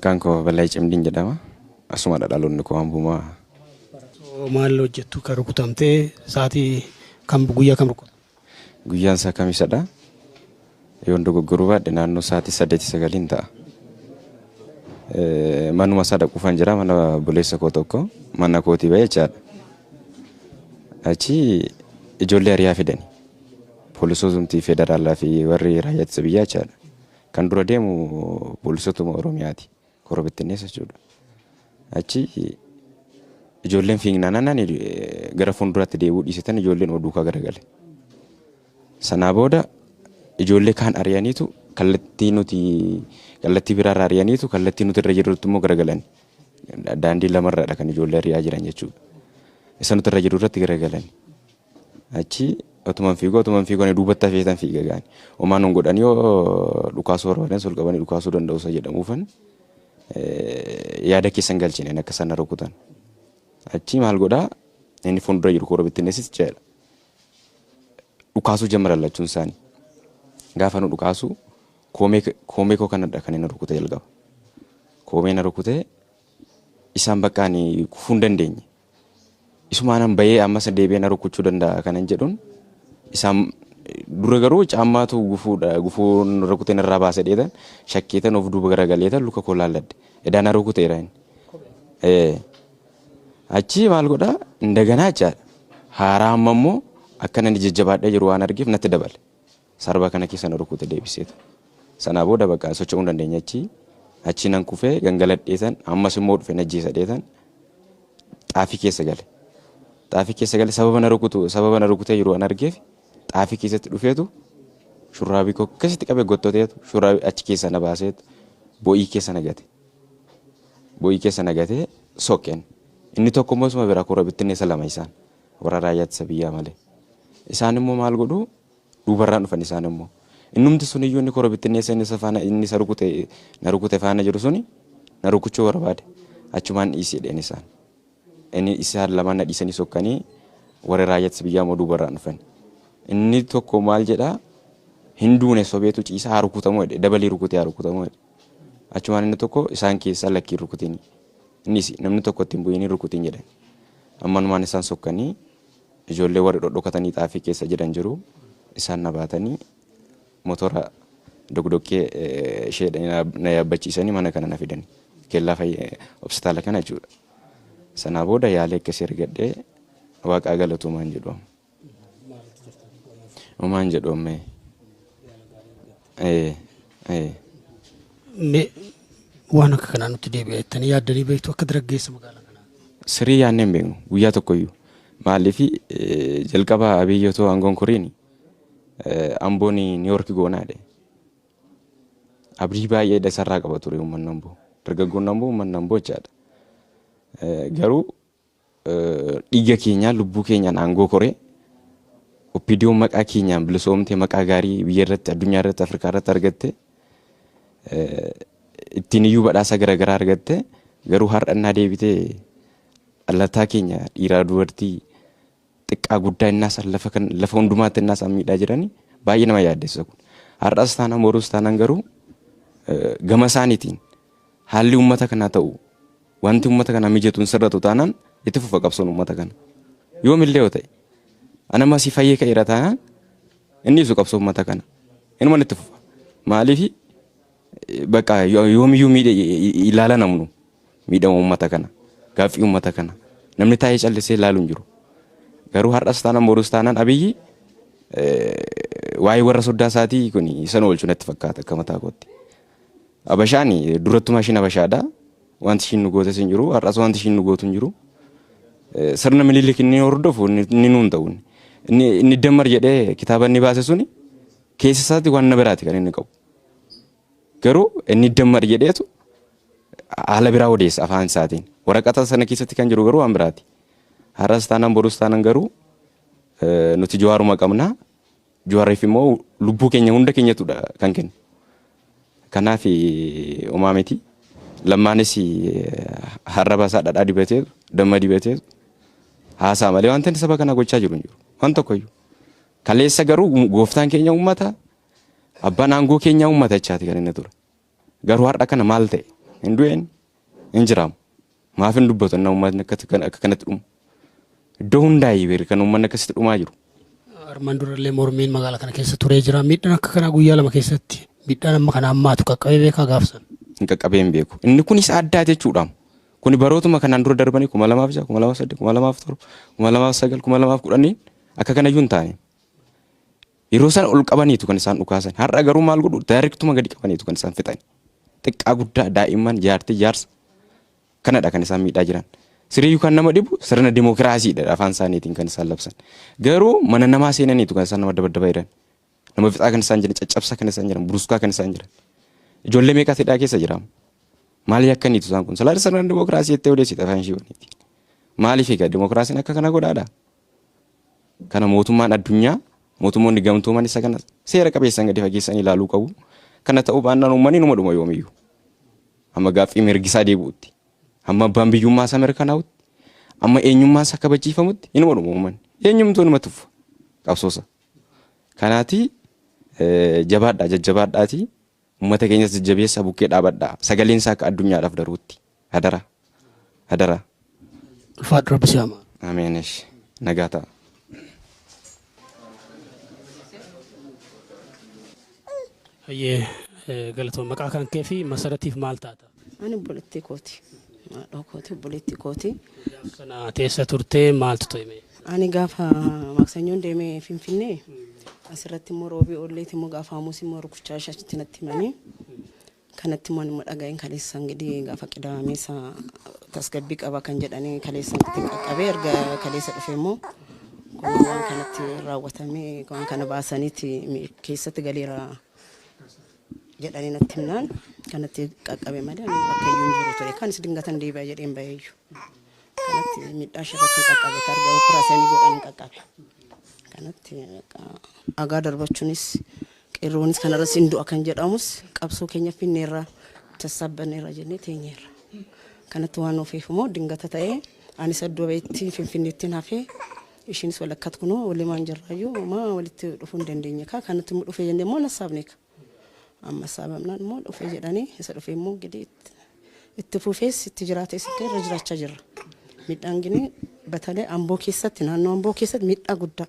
Maqaan koo Balaayi Cimdiin jedhama. Asumadha dhaloonni koo Ambumaa. Maal hojjettu kan rukutamtee sa'aatii kam guyyaa kam rukutamte? Guyyaan isaa kamisadha. Yoon dogoggoruu baadhe naannoo sa'aatii 8:09 ta'a. Manuma isaa dhaquufan jira, mana obboleessa koo tokko mana kootii ba'ee jechaadha. Achi ijoollee hariyaa fidani. Poolisootumti federaalaa fi warri raayyaa ittisa biyyaa jechaadha. Kan dura deemu poolisootuma Oromiyaati. Kora bittinneessa jechuudha. Achi ijoolleen fiignaan ani gara fuulduraatti deebi'uu dhiisetan ijoolleen oduu duukaa garagale. Sanaa booda ijoollee kaan ari'aniitu kallattii nuti kallattii biraarra ari'aniitu kallattii nuti irra jirrutti immoo garagalan. Daandii lamarradha kan ijoollee ari'aa jiran jechuudha. Isa nuti irra jirru irratti garagalan. Achi otuman fiiguu otuman fiiguu ani duubatti hafeetan fiiga gaani. Homaa nun godhanii yoo dhukaasuu barbaadan sol qabanii dhukaasuu danda'u isa jedhamuufan yaada keessan galchine akka isaan na rukutan. Achi maal godhaa inni fuuldura jiru koora bittinneessis jedha. Dhukaasuu jammaran lachuun isaanii. Gaafa nu dhukaasu koomee koo kanadha kan inni rukute jalqaba. Koomee na rukute isaan bakka ani kufuu hin dandeenye. Isumaanan bahee ammas deebi'ee na rukuchuu danda'a kanan jedhuun isaan dura garuu caammaatu gufuudha gufuu rukutee narraa baase dheetan shakkeetan of duuba garagaleetan luka koo laalladhe. Edaa na rukuteera inni. Achi maal godhaa indaganaa jechaadha. Haaraa amma immoo akka inni jajjabaadhee jiru waan argeef natti dabale. Sarba kana keessa na rukute deebiseetu. Sanaa booda bakka socho'uu hin dandeenye achi. Achi nan kufee gangaladheetan ammas immoo dhufe na ajjeesa dheetan xaafii keessa gale. Xaafii keessa gale sababa na rukutu sababa na rukutee jiru waan argeef xaafii keessatti dhufeetu shurraabii koo akkasitti qabee gottoteetu shurraabii achi keessa na baaseetu bo'ii keessa na gate. Bo'ii keessa na gatee soqqeen. Inni tokko immoo isuma bira kora bittinneessa lama isaan warra raayyaa ittisa biyyaa malee. Isaan immoo maal godhuu duubarraan dhufan isaan immoo. Innumti sun iyyuu inni kora bittinneessa inni isa faana inni isa rukute na rukute faana jiru suni na rukuchuu barbaade. Achumaan dhiisi jedheen isaan. Inni isaan lamaan na dhiisanii sokkanii warri raayyaa ittisa biyyaa immoo duubarraan dhufan. Inni tokko maal jedhaa hin duune sobeetu ciisa haa rukutamu jedhe dabalii rukutee haa rukutamu jedhe. Achumaan inni tokko isaan keessaa lakkii hin rukutin. Innis namni tokko ittiin bu'iin hin rukutin jedhan. Ammanumaan isaan sokkanii ijoollee warri dhodhokatanii xaafii keessa jiran jiru. Isaan na baatanii motora dogdokkee ishee na yaabbachiisanii mana kana na fidani. Kellaa hospitaala kana jechuudha. Sanaa booda yaalii akkasii argadhee waaqaa galatu homaan jedhu amma. Homaan jedhu amma. Mee waan akka kanaa nutti deebi'a jettanii yaaddanii beektu akka dargaggeessa magaalaa kanaa? Sirii yaadnee hin beeknu guyyaa tokkoyyuu. Maaliif jalqaba Abiyyi otoo aangoon koriin Amboon Niiwoorki goonaa jedhe. Abdii baay'ee isarraa qaba ture uummanni Amboo. Dargaggoonni Amboo uummanni Amboo jechaadha. Garuu dhiiga keenyaan lubbuu keenyaan aangoo koree OPDOn maqaa keenyaan bilisoomtee maqaa gaarii biyya irratti addunyaa irratti Afrikaa irratti argatte ittiin iyyuu badhaasa garaagaraa argatte garuu har'a innaa deebitee dhalataa keenya dhiiraa dubartii xiqqaa guddaa innaa isaan lafa kan lafa hundumaatti innaa isaan miidhaa jirani baay'ee nama yaaddessa kun. Har'as taanaan borus taanaan garuu gama isaaniitiin haalli uummata kanaa ta'u wanti uummata kanaa mijatu hin sirratu taanaan itti fufa qabsoon uummata kana. Yoomillee yoo ta'e anama asii fayyee ka'eera taanaan inni ibsu qabsoo uummata kana. Inuman itti fufa. Maaliif bakka yoomiyyuu miidhe ilaala namnu miidhama uummata kana gaaffii uummata kana namni taa'ee callisee ilaalu hin jiru. Garuu har'as taanaan borus taanaan Abiyyi waa'ee warra soddaa isaatii kun isa oolchu natti fakkaata akka mataa kootti. Abashaan durattuma ishiin Abashaadha. Wanti ishiin nu gootes hin jiru. Har'as wanti ishiin nu gootu hin jiru. Sirna Minilik inni hordofu inni nuun ta'u. Inni dammar jedhee kitaaba inni baase suni keessa isaatti waan na biraati kan inni qabu. Garuu inni dammar jedheetu haala biraa odeessa afaan isaatiin. Waraqata sana keessatti kan jiru garuu waan biraati. Har'as taanaan borus taanaan garuu nuti Jawaaruma qabna. Jawaariif immoo lubbuu keenya hunda keenyatudha kan kennu. Kanaaf homaa miti. Lammaanis harraba isaa dhadhaa dibateetu damma dibateetu haasaa malee wanta inni saba kana gochaa jiru hin jiru. Waan tokkoyyuu. Kaleessa garuu gooftaan keenya uummata abbaan aangoo keenyaa uummata jechaati kan inni ture. Garuu har'a kana maal ta'e? Hin du'een hin jiraamu. Maaf hin dubbatu inni uummatni akka kanatti dhumu. Iddoo hundaa'ii beeri kan uummanni akkasitti dhumaa jiru. Armaan durallee mormiin magaalaa kana keessa turee jira. Miidhaan akka kanaa guyyaa 2 keessatti miidhaan amma kana hammaatu qaqqabee beekaa gaafsan? Hin qaqqabee hin beeku. Inni kunis addaa jechuudha. Kuni barootuma kanaan dura darbanii 2006, 2008, 2007, 2009, 2010 akka kanayyuu hin taane. Yeroo sana ol qabaniitu kan isaan dhukaasan. Har'a garuu maal godhu? Daayirektuma gadi qabaniitu kan isaan fixan. Xiqqaa guddaa, daa'imman, jaartii, jaarsa kanadha kan isaan miidhaa jiran. Siriyyuu kan nama dhibu sirna dimookiraasiidha afaan isaaniitiin kan isaan labsan. Garuu mana namaa seenaniitu kan isaan nama dabaddabaa jiran. Nama fixaa kan isaan jiran, caccabsaa kan isaan jiran, buruskaa kan isaan jiran. Ijoollee meeqatu hidhaa keessa jira? Maal yakkaniitu isaan kun? Silaa sirna dimookiraasii jettee odeessite afaan ishii waliiti. Maaliif egaa dimookiraasiin akka kana godhaadha? Kana mootummaan addunyaa, mootummoonni gamtooman isa kana seera qabeessan gadi fageessanii ilaaluu qabu. Kana ta'uu baannaan uummanni numa dhuma yoomiyyuu. Hamma gaaffii mirgisaa deebi'utti, hamma abbaan biyyummaa isaa mirkanaa'utti, amma eenyummaa isaa kabachiifamutti inuma dhuma uummanni. Eenyumtuu inuma tuffa qabsoosa. Kanaati jabaadhaa, jajjabaadhaati uummata keenyas jajjabeessaa, bukkee dhaabadhaa, sagaleen isaa akka addunyaadhaaf daruutti. Hadara. Hadara. Ulfaadhu, Rabbi si hamaa. Ameen. Eshi. Nagaa ta'a. Hayyee, galatoon maqaa kan kee fi Masaratiif maal taata? Ani obboleettii kooti. Haadha kooti, obboleettii kooti. Gaafa sana teessa turtee maaltu ta'e mee? Ani gaafa Maaksanyoon deemee Finfinnee, asirratti immoo Roobii oolleeti immoo gaafa Hamuus immoo rukuchaa ishee achitti natti himanii. Kanatti immoo ani immoo dhaga'een kaleessa ingidihi gaafa Qidaamee isa tasgabbii qaba kan jedhanii kaleessa itti qaqqabee, erga kaleessa dhufe immoo kun waan kanatti raawwatamee waan kana baasaniiti keessatti galeera jedhanii natti himnaan kanatti qaqqabe malee ani bakka iyyuu hin jiru ture. Kanis dingatan deebi'a jedheen baheeyyu. Kanatti miidhaa ishee irratti hin qaqqabe, targa operaasiyanii godhan hin qaqqabe. Kanatti dhagaa darbachuunis qeerroonis kanarras hin du'a kan jedhamus qabsoo keenya finneerra, sassaabbanneerra jennee teenyeerra. Kanatti waan ofiif immoo dingata ta'ee anis iddoo bahetti Finfinneettiin hafee, ishiinis walakkaatti kunoo walimaan jirraayyuu maa walitti dhufuu hin dandeenye kaa. Kanatti immoo dhufee jennee immoo nassaabne kaa. Amma saabamnaan immoo dhufee jedhanii isa dhufee immoo gidi itti fufees itti jiraatees irra jiraachaa jirra. Miidhaan gini batalee Amboo keessatti, naannoo Amboo keessatti miidhaa guddaa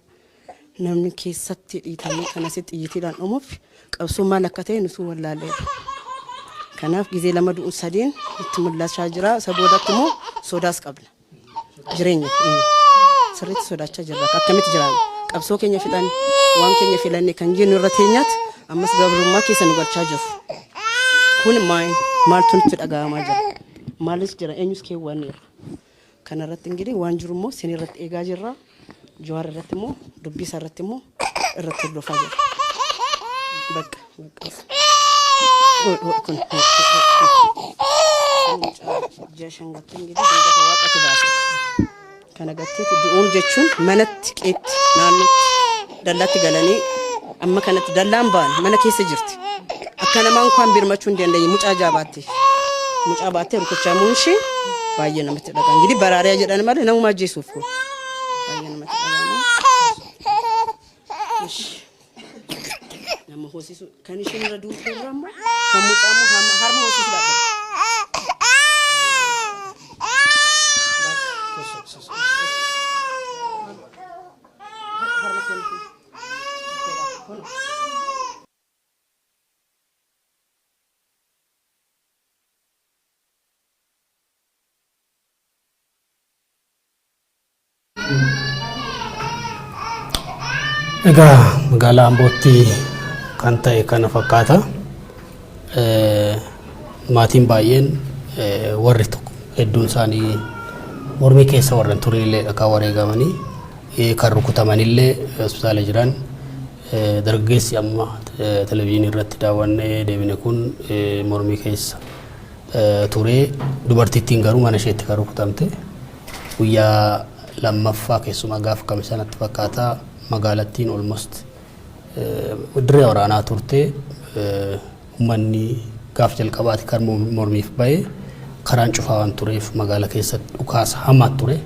namni keessatti dhiitamee kanasi xiyyiitiidhaan dhumuuf qabsoon maal akka ta'e nutuu wallaalleerra. Kanaaf gizee lama du'uun sadiin itti mul'achaa jira. Isa boodatti immoo sodaas qabna. Jireenya sirriitti sodaachaa jirra. Akkamitti jiraanna? Qabsoo keenya fixan, waan keenya filanne kan jennu irra teenyaatti ammas gabrummaa keessa nu galchaa jiru. Kun maal maaltu nutti dhaga'amaa jira? Maalis jira? Eenyus keewwanneerra? Kana irratti ingidihi waan jiru immoo isin irratti eegaa jirra. Jawaar irratti immoo dubbii isaa irratti immoo irratti hordofaa jirra. Bakka bakka. Kun ji'a 5 gattee ingidihi dingata waaqatu baase. Kana gatteeti du'uun jechuun manatti qeetti naannootti dallaatti galanii amma kanatti dallaan ba'an mana keessa jirti. Akka namaan kwaan birmachuu hin dandeenye mucaa jaabaatti. Mucaa baattee rukuchamuun ishee baay'ee namatti dhaga'ama. Ingidihi baraariyaa jedhan malee namuma ajjeesuuf kun. Baay'ee namatti dhaga'ama. Nama hoosisu kan isheen irra duute irra immoo kan mucaa immoo harma hoosisu dhaabbata. Harma kennu. Kun. Egaa magaalaa Ambootti kan ta'e kana fakkaata. Maatiin baay'een warri tokko hedduun isaanii mormii keessa warra hin turinillee kan wareegamanii, kan rukutamanillee hospitaala jiran. Dargaggeessi amma televizyiinii irratti daawwannee deebine kun mormii keessa ture. Dubartittiin garuu mana isheetti kan rukutamte. Guyyaa lammaffaa keessumaa gaafa kamisaa natti fakkaata magaalattiin almost dirree waraanaa turte. Uummanni gaaf jalqabaati kan mormiif ba'e karaan cufaa waan tureef magaala keessatti dhukaasa hamaa ture.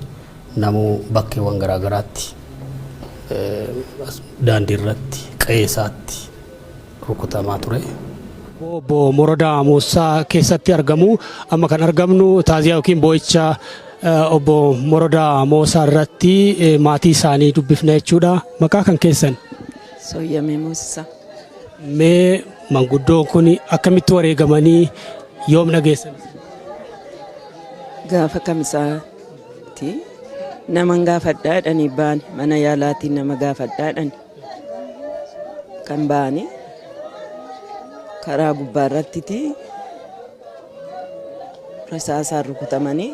Namuu bakkeewwan garaagaraatti daandii irratti, qe'ee isaatti rukutamaa ture. Obbo Morodaa Muusaa keessatti argamu. Amma kan argamnu taaziyaa yookiin boo'icha obbo Morodaa Moosaa irratti maatii isaanii dubbifna jechuudha. Maqaa kan keessan? Sooyyamee Moosisaa. Mee manguddoon kun akkamitti wareegamanii yoom dhageessan? Gaafa kamisaati naman gaafadhaa jedhanii baane mana yaalaatiin nama gaafadhaa jedhani kan baane karaa gubbaa irrattiti rasaasaan rukutamanii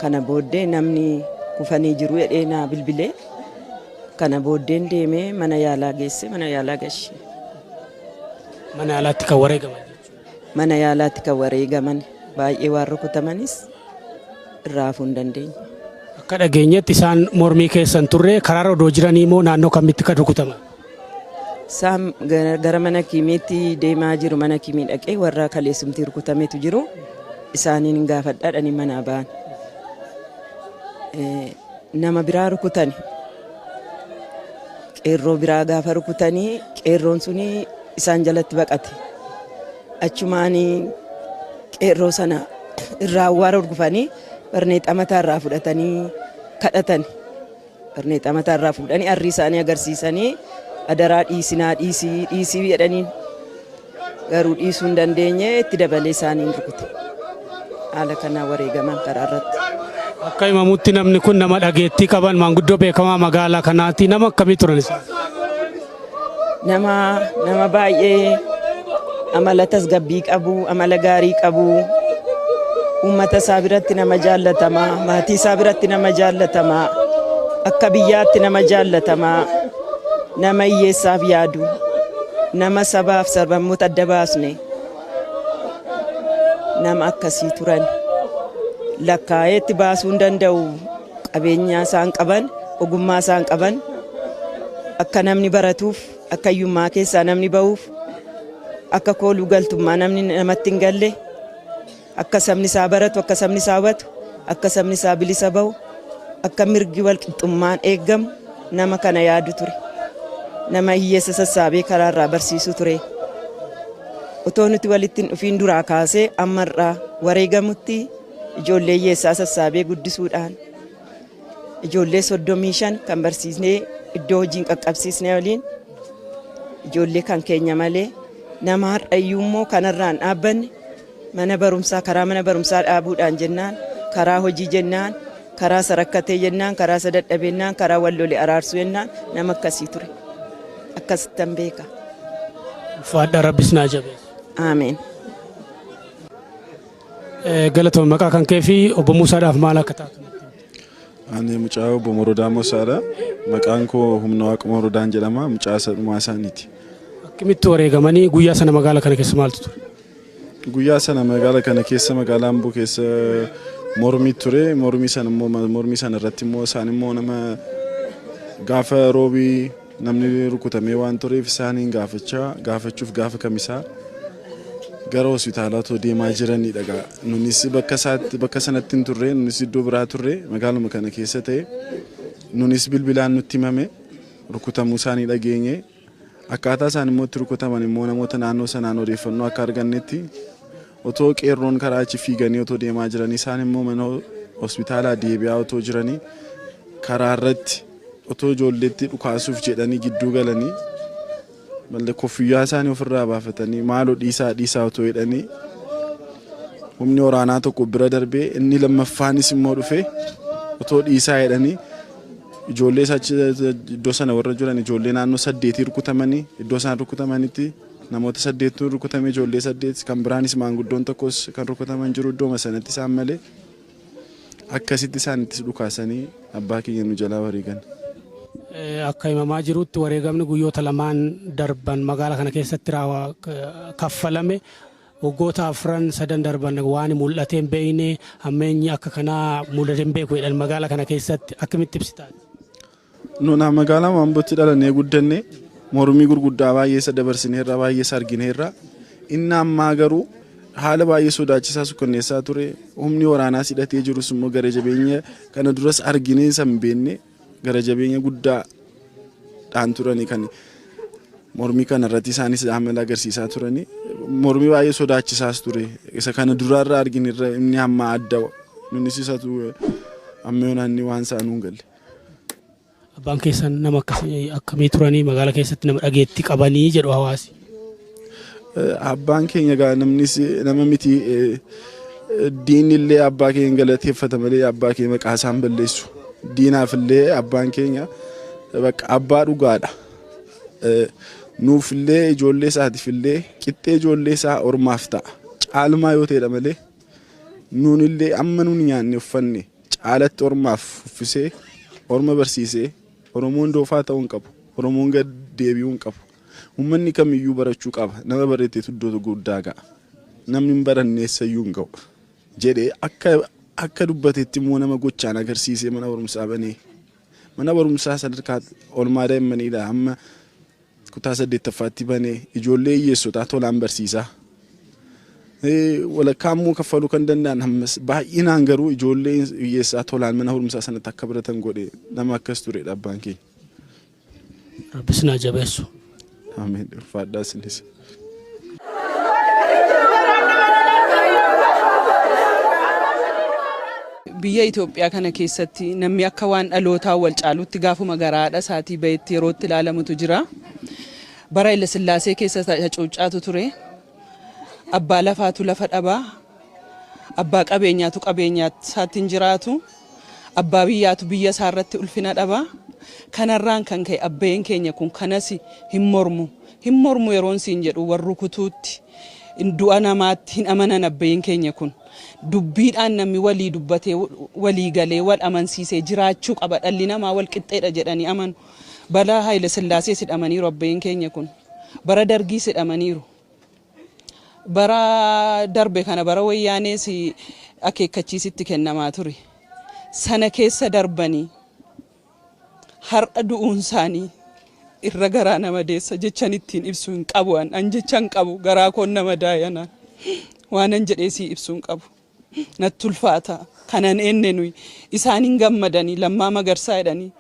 kana booddee namni kufanii jiru jedhee naa bilbilee kana booddeen deemee mana yaalaa geesse mana yaalaa gashe. Mana yaalaatti kan wareegaman jechuudha. Mana yaalaatti kan wareegaman baay'ee waan rukutamanis irraa hafuu hin dandeenye. Akka dhageenyetti isaan mormii keessa hin turre karaarra odoo jiranii immoo naannoo kamitti kan rukutaman? Isaan gara mana kiimiitti deemaa jiru mana kiimii dhaqee warra kaleessumtii rukutametu jiru isaaniin hin gaafadhaa dhanii manaa ba'an. Nama biraa rukutani. Qeerroo biraa gaafa rukutanii qeerroon suni isaan jalatti baqate. Achumaan qeerroo sana irraa awwaara urgufanii barneexaa mataa irraa fudhatanii kadhatan. Barneexaa mataa irraa fuudhanii arrii isaanii agarsiisanii adaraa dhiisinaa dhiisii dhiisii jedhaniin. Garuu dhiisuu hin dandeenye itti dabalee isaaniin rukute. Haala kanaan wareegaman karaa irratti. Akka himamutti namni kun nama dhageettii qaban maanguddoo beekamaa magaalaa kanaati. Nama akkamii turan isaan? Nama nama baay'ee amala tasgabbii qabu, amala gaarii qabu, uummata isaa biratti nama jaallatamaa, maatii isaa biratti nama jaallatamaa, akka biyyaatti nama jaallatamaa, nama hiyyeessaaf yaadu, nama sabaaf sablammoota adda baasne nama akkasii turan. Lakkaa'eetti baasuu hin danda'u qabeenya isaan qaban, ogummaa isaan qaban akka namni baratuuf, akka hiyyummaa keessaa namni ba'uuf, akka kooluu galtummaa namni namatti hin galle, akka sabni isaa baratu, akka sabni isaa hubatu, akka sabni isaa bilisa ba'u, akka mirgi walqixxummaan eeggamu nama kana yaadu ture. Nama hiyyeessa sassaabee karaa irraa barsiisu ture. Otoo nuti walitti hin dhufiin duraa kaasee amma irraa wareegamutti ijoollee hiyyeessaa sassaabee guddisuudhaan ijoollee 35 kan barsiisnee iddoo hojiin qaqqabsiisne waliin ijoollee kan keenya malee nama har'a iyyuu immoo kanarraan dhaabbanne mana barumsaa karaa mana barumsaa dhaabuudhaan jennaan karaa hojii jennaan karaa isa rakkatee jennaan karaa isa dadhabee jennaan karaa wal lole araarsuu jennaan nama akkasii ture akkasittan beeka. Ulfaadhaa Rabbis naa jabeessu. Aameen. Galatoomi maqaa kan kee fi obbo Muusaadhaaf maal akka taatu natti himi. Ani mucaa obbo Morodaa Mosaadha. Maqaan koo Humna Waaqa Morodaan jedhama. Mucaa isa dhumaa isaaniiti. Akkamitti wareegamanii guyyaa sana magaala kana keessa maaltu ture? Guyyaa sana magaala kana keessa magaalaa Amboo keessa mormii ture. Mormii sana immoo mormii sana irratti immoo isaan immoo nama gaafa roobii namni rukutamee waan tureef isaaniin gaafachaa gaafachuuf gaafa kamisaa gara hospitaalaa otoo deemaa jiranidha gaa. Nunis bakka isaatti bakka sanatti hin turre nunis iddoo biraa turre magaaluma kana keessa ta'e nunis bilbilaan nutti himame rukutamuu isaanii dhageenye. Akkaataa isaan immoo itti rukutaman immoo namoota naannoo sanaan odeeffannoo akka argannetti otoo qeerroon karaa achi fiiganii otoo deemaa jiranii isaan immoo mana hospitaalaa deebi'aa otoo jiranii karaa irratti otoo ijoolleetti dhukaasuuf jedhanii gidduu galanii malee koffiyyaa isaanii ofirraa baafatanii maaloo dhiisaa dhiisaa otoo jedhanii humni waraanaa tokko bira darbee inni lammaffaanis immoo dhufee otoo dhiisaa jedhanii ijoollee achi iddoo sana warra jiran ijoollee naannoo saddeetii rukutamanii iddoo isaan rukutamanitti namoota saddeettu rukutame ijoollee saddeet kan biraanis maanguddoon tokkos kan rukutaman jiru iddooma sanatti isaan malee akkasitti isaanittis dhukaasanii abbaa keenya nu jalaa wareegan. Akka himamaa jirutti wareegamni guyyoota lamaan darban magaala kana keessatti kaffalame waggoota afran sadan darban waan mul'atee hin beekne hammeenyi akka kanaa mul'atee hin beeku jedhan magaala kana keessatti akkamitti ibsitaa? Nuna magaalaa Ambootti dhalannee guddanne mormii gurguddaa baay'ee isa dabarsineerra baay'ee isa argineerra. Inni ammaa garuu haala baay'ee sodaachisaa sukkanneessaa ture. Humni waraanaas hidhatee jirus immoo gara jabeenya kana duras arginee isa hin beekne gara jabeenya guddaa dhaan turanii kan Mormii kana irratti isaanis amala agarsiisaa turani. Mormii baay'ee sodaachisaas ture. Isa kana duraarraa arginu irra inni hamma adda nunis isatu amma yoonaan waan isaa nuun galle. Abbaan keessan nama akkamii turanii magaalaa keessatti nama dhageettii qabanii jedhu hawaasi? Abbaan keenya egaa namnis nama miti, diinni illee abbaa keenya galateeffata malee abbaa keenya maqaa isaan balleessu. Diinaaf illee abbaan keenya bakka abbaa dhugaadha. Nuuf illee, ijoollee isaatiif illee, qixxee ijoollee isaa ormaaf ta'a. Caalmaa yoo ta'edha malee nuun illee amma nuun nyaanne uffanne caalatti ormaaf uffisee, orma barsiisee. Oromoon doofaa ta'uu hin qabu. Oromoon gad deebi'uu hin qabu. Uummanni kamiyyuu barachuu qaba. Nama bareeteetu iddoo guddaa ga'a. Namni hin baranne eessayyuu hin ga'u jedhee akka dubbatetti immoo nama gochaan agarsiisee mana barumsaa banee, mana barumsaa sadarkaa olmaa daa'immaniidha hamma kutaa 8ffaatti banee ijoollee hiyyeessotaa tolaan barsiisaa. Walakkaa immoo kaffaluu kan danda'an ammas baay'inaan garuu ijoollee hiyyeessaa tolaan mana barumsaa sanatti akka baratan godhe, nama akkas turedha abbaan keenya. Rabbi isin haa jabeessu. Ameen, ulfaadhaa isinis. Biyya Itoophiyaa kana keessatti namni akka waan dhalootaa wal caalutti gaafuma garaadha isaatii bahetti yerootti ilaalamutu jira. Bara Haile Sillaasee keessa hacuuccaatu ture. Abbaa lafaatu lafa dhabaa. Abbaa qabeenyaatu qabeenyaa isaatti hin jiraatu. Abbaa biyyaatu biyya isaa irratti ulfina dhabaa. Kanarraan kan ka'e abbeen keenya kun kanas hin mormu. Hin mormu yeroon siin jedhu warri kutuutti du'a namaatti hin amanan abbeen keenya kun. Dubbiidhaan namni walii dubbatee, walii galee, wal amansiisee jiraachuu qaba. Dhalli namaa wal qixxeedha jedhanii amanu. Bara Haile Sillaasee hidhamaniiru abbeen keenya kun. Bara Dargiis hidhamaniiru. Bara darbe kana bara Wayyaanees akeekkachiisitti kennamaa ture. Sana keessa darbanii har'a du'uun isaanii irra garaa nama deessa, jechan ittiin ibsu hin qabu. An jecha hin qabu, garaa koon nama daayanaan waanan jedhee sii ibsuu hin qabu. Natti ulfaata. Kanan enne nuyi isaan hin gammadanii Lammaa Magarsaa jedhanii,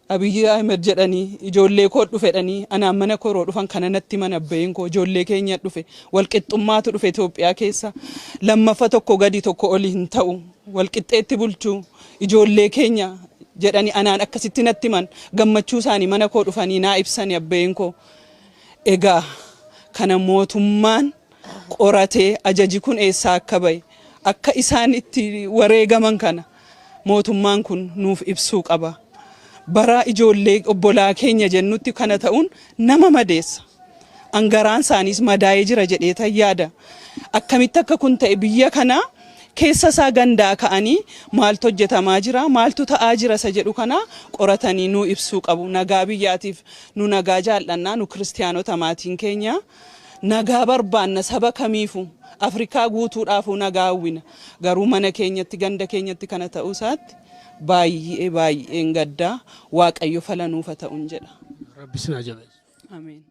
Abiyyi Ahmed jedhanii, ijoollee koo dhufe jedhanii anaan mana koo yeroo dhufan kana natti mana abbeen koo ijoollee keenya dhufe, walqixxummaatu dhufe Itoophiyaa keessa, lammaffa tokko gadi tokko oli hin ta'u, walqixxeetti bulchuu ijoollee keenya jedhanii anaan akkasitti natti himan, gammachuu isaanii mana koo dhufanii naa ibsani abbeen koo. Egaa kana mootummaan qoratee ajaji kun eessaa akka bahe, akka isaan itti wareegaman kana mootummaan kun nuuf ibsuu qaba. Bara ijoollee obbolaa keenya jennutti kana ta'uun nama madeessa. Angaraan isaaniis madaa'ee jira jedhee tan yaada. Akkamitti akka kun ta'e, biyya kana keessa isaa gandaa ka'anii maaltu hojjetamaa jira, maaltu ta'aa jira isa jedhu kana qoratanii nuu ibsuu qabu. Nagaa biyyaatiif nu nagaa jaallannaa, nu kiristiyaanota maatiin keenya nagaa barbaanna, saba kamiifu Afrikaa guutuudhaafuu nagaa hawwina. Garuu mana keenyatti, ganda keenyatti kana ta'uu isaatti baay'ee baay'een gaddaa, Waaqayyo fala nuufa ta'uun jedha. Rabbi isin haa jabeessu. Ameen.